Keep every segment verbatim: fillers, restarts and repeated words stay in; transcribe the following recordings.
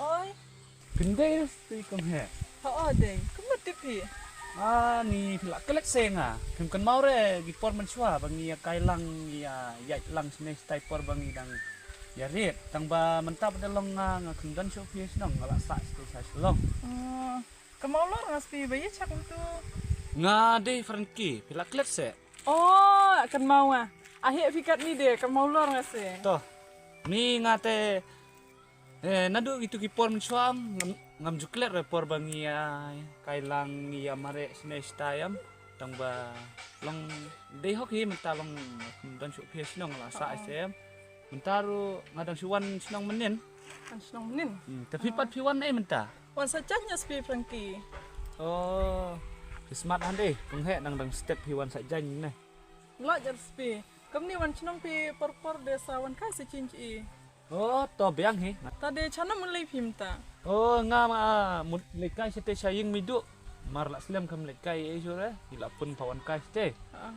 Oi. Phin dei re Spi Kong Heh? Ho, o dei. Kumno tip phi? Ani phi la klet se nga. Phim kynmaw re ki por mynshuwa ba ngi ïa kai lang, ngi ïa ïaid lang shane shatai por ba ngi dang ïarit. Tang ba mynta pat da long nga, nga khlem don shuh phi shnong, nga la sah shatei sha Shillong. Oh, kynmaw lor nga Spi, ba ïa shak mynta. Nga dei Frankie, phi la klet se? Oh, kynmaw nga. Ah Heh phi katni de, kynmaw lor nga se. To. Ni nga te, eh, naduh kitu ki por mynshuwa ngam, ngam ju klet re por ba ngi ïa kai lang, ngi ïa mareh shane shatai em. Tang ba long dei hok hi mynta long, khlem don shuh phi shnong, la sah, oh, se em. Mynta ruh nga dang shu wan shnong mynnin. Wan shnong mynnin? Hmm, te phi pat phi wan ei mynta? Wan sa jaiñ ïa Spi Frankie. Oh, phi smat hangne, Kong Heh, nang dang step phi wan sa jaiñ ne. Lah jar Spi. Kumne wan shnong phi por por de sa wan kai sa jaiñ i. Oh, to biang hi. Ta de shano mut leit phi mynta? Oh, nga ma mut leit kai shatei sha ïing Meiduh. Mar la slem kam leit kai ei shuh re. I la pun pa wan kai shatei. Ha.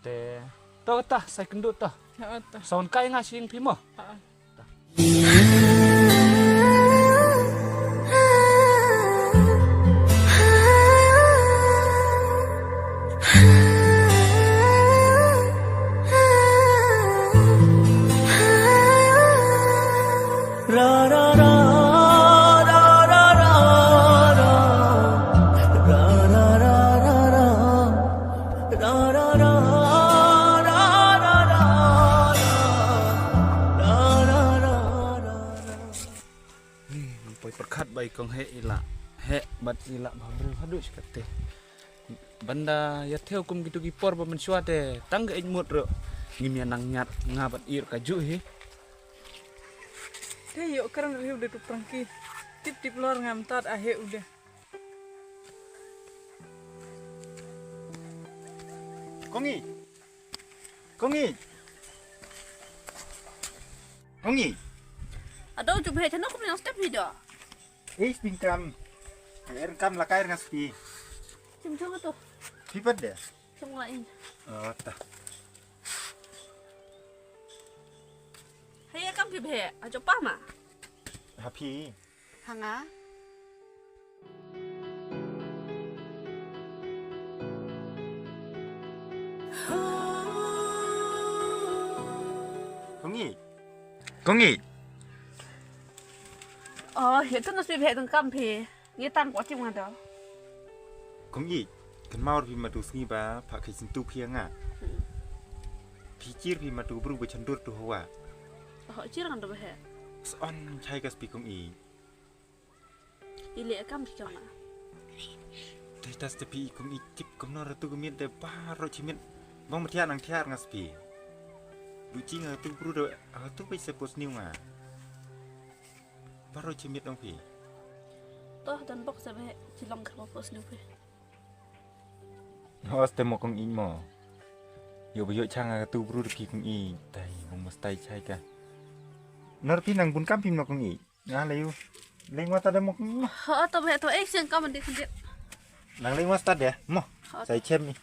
Te to ta sa ïakynduh to. Ha, to. Sa wan kai nga sha ïing phi mo. Ha. Ni, ngan poi pyrkhat ba i Kong Heh i la heh bad i la bhabriew haduh shi katte. Ban da ïa thew kum kitu ki por ba mynshuwa te tang ka eit mut ruh ngim ïa nang ñiad, nga bad i ruh kajuh hi. Te ïoh kren ruh hi u de tu Frankie. Tip tip lor nga mynta A Heh u de. Kong Ïeit. Kong Ïeit. Kong Ïeit. Ado jum he chano kum nang step hi do. Ei, Spi kam. Er kam la kai nga Spi. Chim chong to. Phi pat de? Chong la in. Oh, ta. Hei, kam phi bhe. Ajo pa ma. Ha phi. Ha nga. Kong Ïeit. Kong Ïeit. Oh, ïa tu na Spi bhe tang kam phi. Ngi tang ko chim nga do. Kong Ïeit, kynmaw phi ma tu sngi ba pha khai syntu phi nga. Hmm. Phi chir phi ma tu bru ba chandur tu hawa. Oh, chir ngan do bhe. Son chai ka Spi Kong Ïeit. I leh kam phi ka ma. Te tas te phi Kong Ïeit, tip kumno ra tu ka miet de baroh chi miet. Bang ma thiah nang thiah nga Spi. Du chi nga tu bru de, ha tu phi se pos niu nga. Baroh chi miet ong phi. Toh dan bok sa bhe chi long kar pos niu phi. Hos te mo Kong Ïeit mo. Ïoh ba ïoh chang nga tu bru de phi Kong Ïeit. Tai mo mo stai chai ka. Nor phi nang bun kam phi mo Kong Ïeit. Nga lei u. Lei ngwa ta de mo. Ha, to be to, eh, siang ka mandi khandi. Nang lei ngwa sta de mo. Ha, sai chem ni.